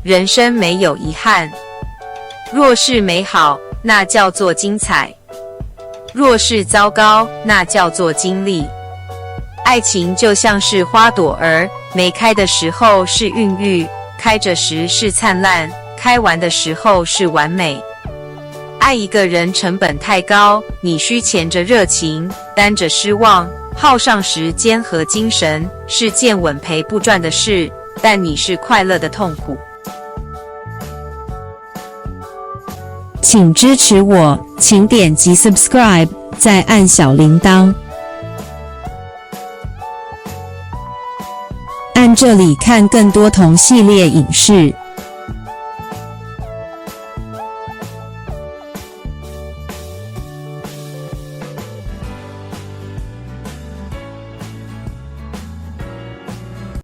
人生沒有遺憾。若是美好，那叫做精彩；若是糟糕，那叫做經歷。愛情就像是花朵兒，沒開的時候是孕育，開著時是燦爛，開完的時候是完美。愛一個人成本太高，你需潛著熱情，擔著失望，耗上時間和精神，是件穩賠不賺的事，但你是快樂的痛苦。請支持我，請點擊 subscribe，再按小鈴鐺。按這裡看更多同系列影視。